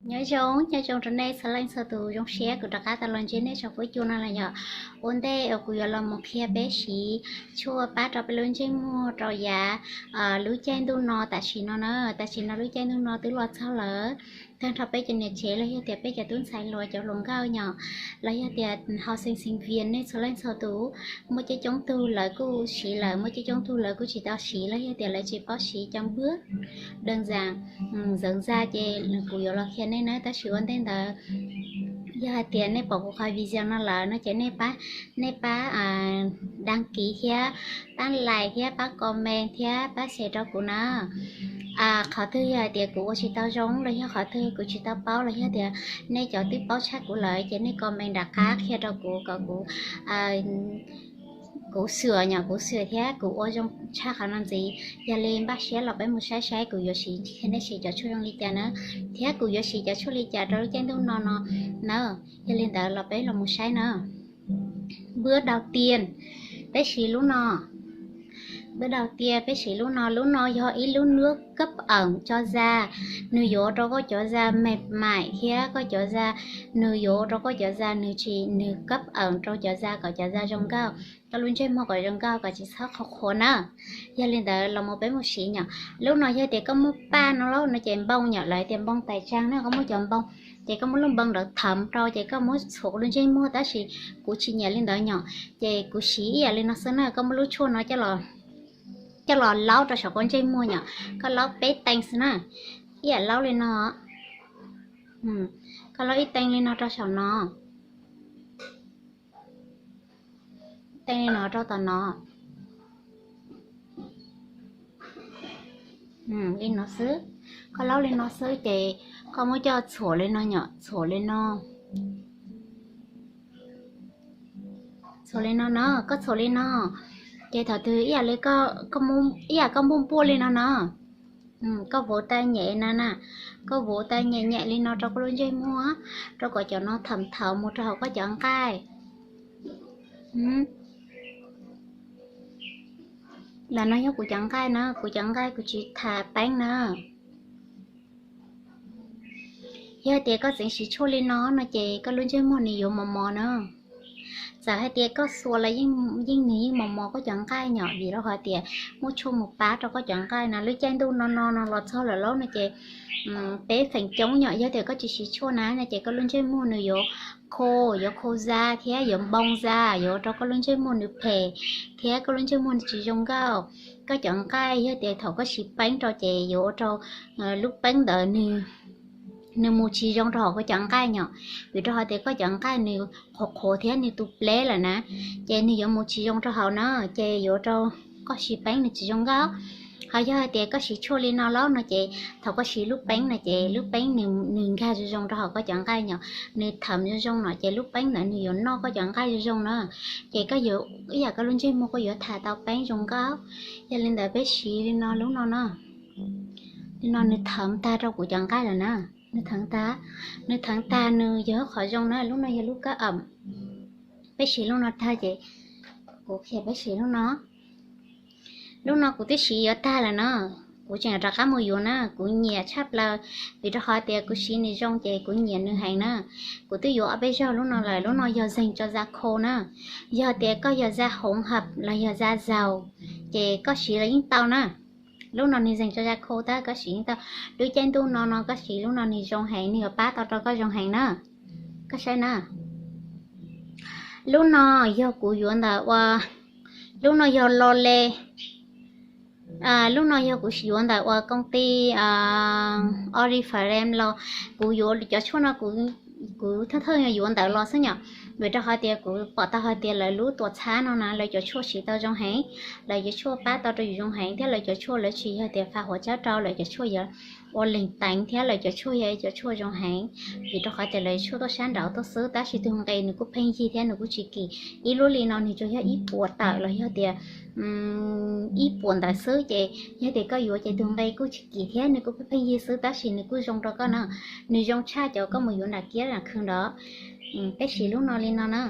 Nyob zoo, nyob zoo rau nej txhua leej txhua tus, zoo siab kuv rov qab tau los ntsib nej saum huab cua no lawm yom. Ua ntej uas kuv yuav los mus qhia peb siv tshuaj pab rau peb lub ntsej muag rau yav lub caij ntuj no tam sim no na, tam sim no lub caij ntuj no twb los txog lawm. Tag nrho peb cov niam tsev los yog tias peb cov tub ntxhais hluas cov hluas nkauj yom, los yog tias hauv xeev xeev vias nej txhua leej txhua tus, muaj coob coob tug lawv kuj siv lawm, muaj coob coob tug lawv kuj tsis tau siv los yog tias lawv tsis paub siv cov npwb dees zas ntxawv ntxa ces kuv yuav los qhia nej na. Tab sis ua ntej ntawd yog hais tias nej pom kuv qhov video no lawm no ces nej pab, nej pab đăng ký thiab, pab like thiab, pab comment thiab pab share rau kuv na. Qhov twg yog hais tias kuv ua tsis tau zoo los yog qhov twg kuv tsis tau paub los yog tias nej cov twb paub tshaj kuv lawm ces nej comment nram qab qhia rau kuv kom kuv, kuv xyuam nyom kuv xyuam thiab kuv ua zoo tshaj qhov no ntxiv. Yog li npaj siab los peb mus saib saib kuv yuav siv, nej siv cov tshuaj zoo li cas na, thiab kuv yuav siv cov tshuaj li cas rau lub caij ntuj no no na. Yog li ntawd los peb los mus saib na. Bước đầu tiên, peb siv lub no. Bước đầu tiên, peb siv lub no. Lub no yog ib lub nước cấp ẩm cho da, nws yuav ua rau koj cov da mệt mỏi thiab koj cov da, nws yuav ua rau koj cov da nws tsis, nws cấp ẩm rau cov da kom cov da zoo nkauj, koj lub ntsej muag kom zoo nkauj kom tsis txhob qhuav qhuav na. Yog li ntawd los mus peb mus siv nyom. Lub no yog tias koj muaj paj no lauj no ces npoo nyom, lawv tias npoo tais tsag na, koj muab cov npoo ces koj muab lub npoo ntawd thawm rau ces koj muab txhuam koj lub ntsej muag, tab sis kuv tsis nyiam li ntawd nyom, ces kuv siv ib yam li no xwb na. Koj muab lub tshuaj no coj los laub rau saum koj ntsej muag nyom, koj laub peb tee xwb na, ib yam laub li no. Koj laub ib tee li no rau saum no, tee li no rau tom no. Li no xwb, koj laub li no xwb ces koj muab coj txhuam li no nyom, txhuam li no. Txhuam li no na, koj txhuam li no ces thaum twg ib yam li, ib yam koj npuaj npuaj li no na, koj vuv tay nyem na na, koj vuv tay nyem nyem li no rau koj lub ntsej muag, rau kom cov no thawm thawm mus rau hauv koj cov nqaij. Ntawm no yog kuv cov nqaij na, kuv cov nqaij kuv tsis thas peeb na. Yog tias koj tseem siv tshuaj li no no ces koj lub ntsej muag nws yuav mos mos na. Txawm hais tias koj xuas los yeej nws yeej mos mos koj cov nqaij nyom, vim rau qhov tias muaj tshuaj mus pab rau koj cov nqaij na. Lub caij ntuj no no no los txog lawm lauj no ces peb feem coob nyom yog tias koj tsis siv tshuaj na no ces koj lub ntsej muag nws yuav khô, yuav khô da thiab yuav npoo da, yuav ua rau koj lub ntsej muag nws phem thiab koj lub ntsej muag nws tsis zoo nkauj. Koj cov nqaij yog tias thaum koj siv peeb rau ces yuav ua rau lub peeb ntawd nws mus tsis zoo rau hauv koj cov nqaij nyom, vim rau qhov tias koj cov nqaij nws qhuav qhuav thiab nws tu pleb lawm na, ces nws yuav mus tsis zoo rau hauv na, ces yuav rau koj siv peeb nws tsis zoo nkauj. Ho yog hais tias koj siv tshuaj li no lauj no ces thaum koj siv lub peeb no ces lub peeb nws nkag zoo zoo rau hauv koj cov nqaij nyom, nws thawm zoo zoo no ces lub peeb ntawd nws yuav noj koj cov nqaij zoo zoo na, ces koj yuav ib yam koj lub ntsej muag koj yuav thas tau peeb zoo nkauj. Yog li ntawd peb siv li no lub no na. Li no nws thawm tag rau kuv cov nqaij lawm na, nws thawm tag, nws thawm tag nws yog qhov zoo na, lub no yog lub kab am. Peb siv lub no tag ces kuv qhia peb siv lub no. Lub no kuv twb siv yuav tag lawm na, kuv tseem rov qab mus yuav na, kuv nyiam tshaj plaws, vim rau qhov tias kuv siv nws zoo ces kuv nyiam nws heev na. Kuv twb yuav ob peb zaug lub no lawm, lub no yog dành cho da khô na. Yog tias koj yog da htổng hợp los yog da dầu ces koj siv los yeej tau na. Lub no nws dành cho da khô tab koj siv yeej tau. Lub caij ntuj no no koj siv lub no nws zoo heev, nws yuav pab tau rau koj zoo heev na. Koj saib na. Lub no yog kuv yuav ntawm ua, lub no yog L'Oréal, lub no yog kuv yuav ntawm ua công ty Oriflame los. Kuv yuav cov tshuaj no kuv thawj thawj yuav ntawd los xwb nyom, vim rau qhov tias kuv pom tau hais tias lawv lub tuam txhab no na lawv cov tshuaj siv tau zoo heev, lawv cov tshuaj pab tau rau yus zoo heev thiab lawv cov tshuaj lawv tsis yog tias fa huam tsawb rau, lawv cov tshuaj yog ua leeg teev thiab lawv cov tshuaj yog cov tshuaj zoo heev. Vim rau qhov tias lawv tshuaj tuaj sab nraud tuaj xwb, tab sis tug nqe nws kuj pheej yig thiab nws kuj tsis kim. Ib lub li no nws tsuas yog ib puas tawm los yog tias ib puas ntawd xwb ces yog tias koj yuav ces tug nqe kuj tsis kim thiab nws kuj pheej yig xwb, tab sis nws kuj zoo rau koj na. Nws zoo tshaj cov koj mus yuav nram kiab nram khw nrod. Peb siv lub no li no na.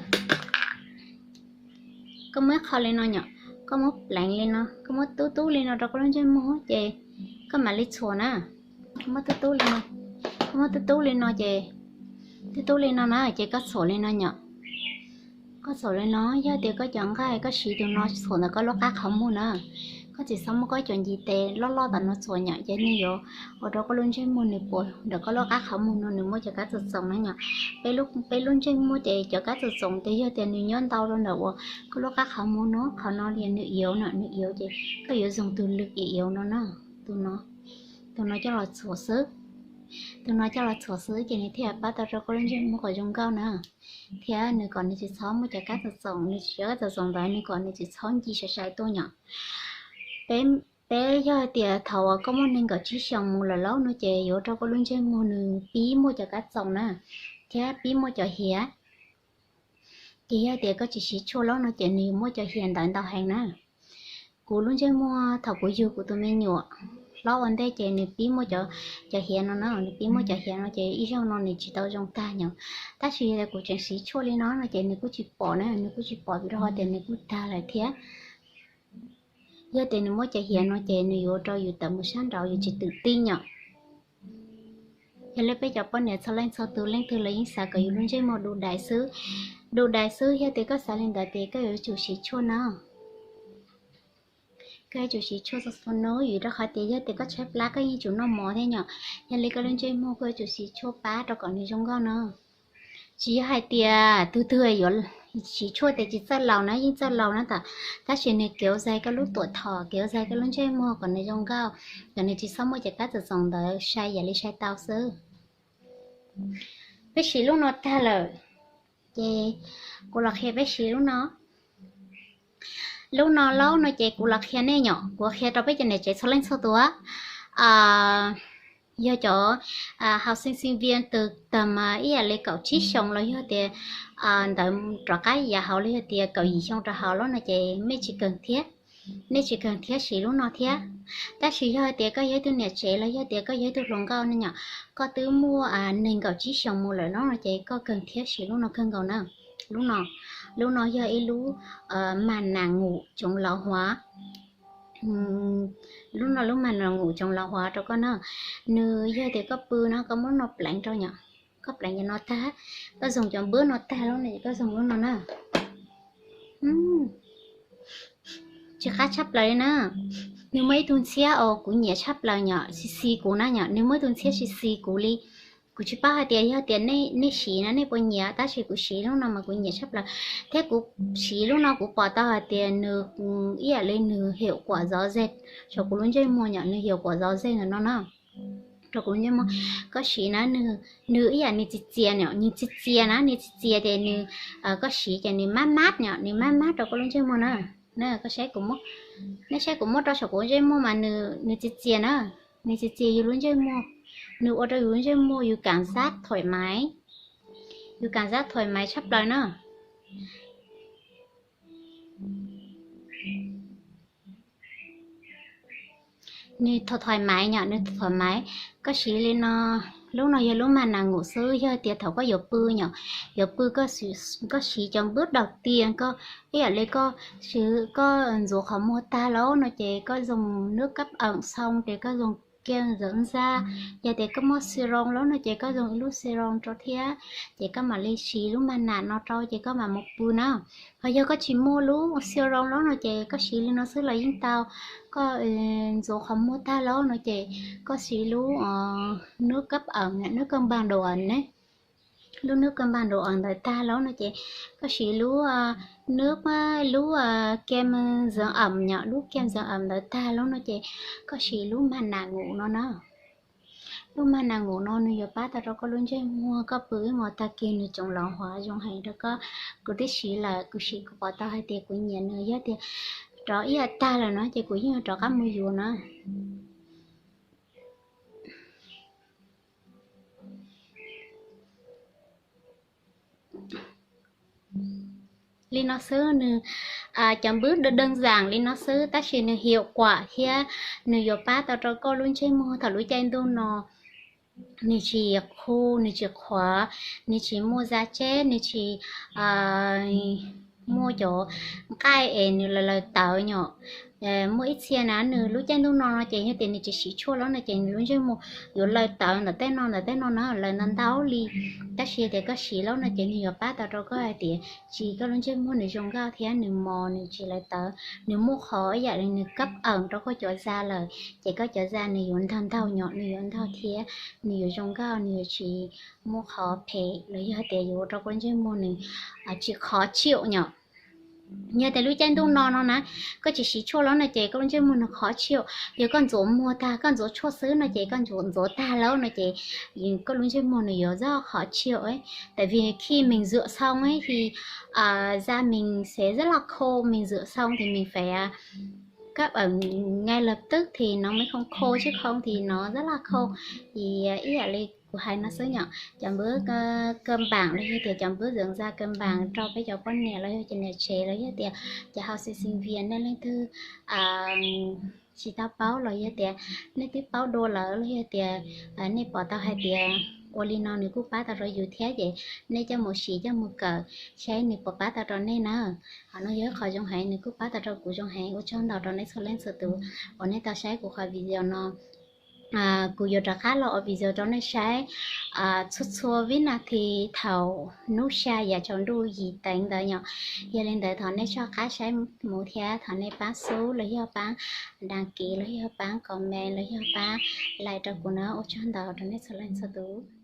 Koj muab ib qho li no nyom, koj muab pleev li no, koj muab tub tub li no rau koj lub ntsej muag ces koj mam li txhuam na. Koj muab tub tub li no, Muab tub tub li no ces, tub tub li no na ces koj txhuam li no nyom. Koj txhuam li no, yog tias koj cov nqaij koj siv tus no txhuam ntawm koj lub qab qhov muag na, koj tsis txhob muab koj cov ntiv tes loj loj tam no txhuam nyom, ces nws yuav ua rau koj lub ntsej muag nws puas ntawm koj lub qab qhov muag no nws muaj cov kab txoom txoom na nyom. Peb lub ntsej muag ces cov kab txoom txoom ces yog tias nws nyob ntau rau ntawm uas koj lub qab qhov muag no, qhov no li nws iv no, nws iv ces koj yuav zoo tus lwm iv no na, tus no, tus no coj los txhuam xwb. Tus no coj los txhuam xwb ces nws thiaj pab tau rau koj lub ntsej muag kom zoo nkauj na, thiab nws kom nws tsis txhob muaj cov kab txoom txoom, nws cov kab txoom txoom ntawd nws kom nws tsis txhob nce sai sai tuaj nyom. Peb, peb yog tias thaum uas koj muaj nees nkaum tsib xyoos mus lawm lauj no ces yuav rau koj lub ntsej muag nws pib muaj cov kab txoom na, thiab pib muaj cov hiav. Ces yog tias koj tsis siv tshuaj lauj no ces nws muaj cov hiav ntawd ntau heev na. Kuv lub ntsej muag thaum kuv yug kuv tus me nyuam hlob ua ntej ces nws pib muaj cov, cov hiav no na, nws pib muaj cov hiav no ces ib zaug no nws tsis tau zoo tag nyom. Tab sis yog tias kuv tseem siv tshuaj li no no ces nws kuj tsis pom na, nws kuj tsis pom vim rau qhov tias nws kuj tag lawm thiab. Yog tias nws muaj cov hiav no ces nws yuav rau yus tawm mus sab nraud yus tsis twm tij nyom. Yog li peb cov poj niam txhua leej txhua tus leej twg los yeej xav kom yus lub ntsej muag du dais xwb, du dais xwb. Yog tias koj xav li ntawd ces koj yuav tsum siv tshuaj na. Koj yuav tsum siv tshuaj txhua txhua hnub vim rau qhov tias yog tias koj tshaib plab koj yeej tsum noj mov thiab nyom. Yog li koj lub ntsej muag koj yuav tsum siv tshuaj pab rau kom nws zoo nkauj no. Tsis yog hais tias tus twg yuav siv tshuaj tias tsis txawj laus na, yeej txawj laus na tas, tab sis nws kéo dài koj lub tuổi thọ, kéo dài koj lub ntsej muag kom nws zoo nkauj, kom nws tsis txhob muaj cov kab txoom txoom ntawd sai yam li sai tau xwb. Peb siv lub no tag lawm, ces kuv los qhia peb siv lub no. Lub no lauj no ces kuv los qhia nej nyom, kuv qhia rau peb cov niam tsev txhua leej txhua tus. Yog cov học sinh sinh viên tus tag mas ib yam li kaum tsib xyoo los yog tias ntawd rov qab yav hauv los yog tias kaum yim xyoo rov hauv lauj no ces mej tsis kawg thiab, nej tsis kawg thiab siv lub no thiab. Tab sis yog tias koj yog ib tug niam tsev los yog tias koj yog ib tug hluas nkauj no nyom, koj twb muaj nees nkaum tsib xyoos mus lawm lauj no ces koj kawg thiab siv lub no kawg nkaus na. Lub no, lub no yog ib lub mặt nạ ngủ chống lão hóa. Lub no lub mặt nạ ngủ chống lão hóa rau koj na. Nws yog tias koj pw no koj muab no pleev rau nyom, koj pleev cov no tag, koj zoo cov npwb no tag lauj no ces koj zoo lub no na. Tsis qab tshaj plaws li na. Nws muaj ib tug ntxhiab uas kuv nyiam tshaj plaws nyom, xis xis kuv na nyom, nws muaj ib tug ntxhiab xis xis kuv li. Kuv tsis paub hais tias yog tias nej siv na nej puas nyiam, tab sis kuv siv lub no mas kuv nyiam tshaj plaws. Thiab kuv siv lub no kuv pom tau hais tias nws ib yam li nws hiệu quả rõ rệt saum kuv lub ntsej muag nyom, nws hiệu quả rõ rệt ntawm no na. Rau kuv lub ntsej muag, koj siv na, nws ib yam nws txias txias nyom, nws txias txias na, nws txias txias ces nws, koj siv ces nws mab mab nyom, nws mab mab rau koj lub ntsej muag na. Koj saib kuv, nej saib kuv muab rau saum kuv lub ntsej muag mas nws txias txias na, nws txias txias yus lub ntsej muag, nws ua rau yus lub ntsej muag yus cảm giác thoải mái, yus cảm giác thoải mái tshaj plaws na. Nws thoải mái nyom, nws thoải mái. Koj siv li no, lub no yog lub mặt nạ ngủ xwb, yog tias thaum koj yuav pw nyom, yuav pw koj siv cov bước đầu tiên, koj ib yam li koj, koj ntxuav qhov muag tag lauj no ces koj dùng nước cấp ẩm xong ces koj dùng kem dưỡng da, yog tias koj muaj serum lauj no ces koj dùng ib lub serum rau thiab, ces koj mam li siv lub mặt nạ no rau ces koj mam mus pw na. Ho yog koj tsis muaj lub serum lauj no ces koj siv li no xwb los yeej tau. Koj ntxuav qhov muag tag lauj no ces koj siv lub nước cấp ẩm, nước cân bằng độ ẩm ne, lub nước cân bằng độ ẩm ntawd tag lauj no ces koj siv lub nước, lub kem dưỡng ẩm nyom, lub kem dưỡng ẩm ntawd tag lauj no ces koj siv lub mặt nạ ngủ no na. Lub mặt nạ ngủ no nws yuav pab tau rau koj lub ntsej muag, koj pw ib hmos tag kis nws chống lão hóa zoo heev rau koj. Kuv twb siv lawm, kuv siv kuv pom tau hais tias kuv nyiam nws, yog tias rov ib yam tag lawm no ces kuv yeej rov qab mus yuav na. Li no xwb, nws cov npwb đơn giản li no xwb tab sis nws hiệu quả thiab nws yuav pab tau rau koj lub ntsej muag thaum lub caij ntuj no nws tsis khu, nws tsis qhuav, nws tsis muaj da chết, nws tsis muaj cov nqaij es nws laws laws tawv nyom. Muaj ib txhia na nws lub caij ntuj no no ces yog tias nws tsis siv tshuaj lawm no ces nws lub ntsej muag yuav laws tawv ntawm tej no ntawm tej no na, laws ntau ntau li. Tab sis yog tias koj siv lawm no ces nws yuav pab tau rau koj hais tias tsis koj lub ntsej muag nws zoo nkauj thiab nws mos nws tsis laws tawv, nws muaj qhov ib yam li nws kab awm rau koj cov da lawm ces koj cov da nws yuav ntaug ntaug nyom, nws yuav ntaug thiab nws yuav zoo nkauj, nws yuav tsis muaj qhov phem los yog tias yuav ua rau koj lub ntsej muag nws tsis khó chịu nyom. Yog tias lub caij ntuj no no na koj tsis siv tshuaj lawm no ces koj lub ntsej muag nws khó chịu. Yog koj ntxuav muag tag koj ntxuav tshuaj xwb no ces koj ntxuav ntxuav tag lawm no ces koj lub ntsej muag nws yuav rất khó chịu ấy. Tại vì khi mình rửa xong ấy thì da mình sẽ rất là khô, mình rửa xong thì mình phải cắt, ngay lập tức thì nó mới không khô chứ không thì nó rất là khô. Ib yam li kuv hais no xwb nyom, cov npawb cơ bản los yog tias cov npawb dưỡng da cơ bản rau peb cov poj niam los yog cov niam tsev los yog tias cov học sinh sinh viên nej leej twg tsis tau paub los yog tias nej twb paub dua lawm los yog tias nej pom tau hais tias ua li no nws kuj pab tau rau yus thiab ces nej coj mus siv coj mus kawm saib nws puas pab tau rau nej na. Qhov no yog qhov zoo heev, nws kuj pab tau rau kuv zoo heev. Ua tsaug ntau rau nej txhua leej txhua tus uas nej tau saib kuv qhov video no. Kuv yuav rov qab los ua video rau nej saib txhua txhua vib nas this thaum hnub xya yam tsaus ntuj yim teev ntawd nyom. Yog li ntawd thov nej soj qab saib mus thiab thov nej pab sub los yog pab đăng ký los yog pab comment los yog pab like rau kuv na. Ua tsaug ntau rau nej txhua leej txhua tus.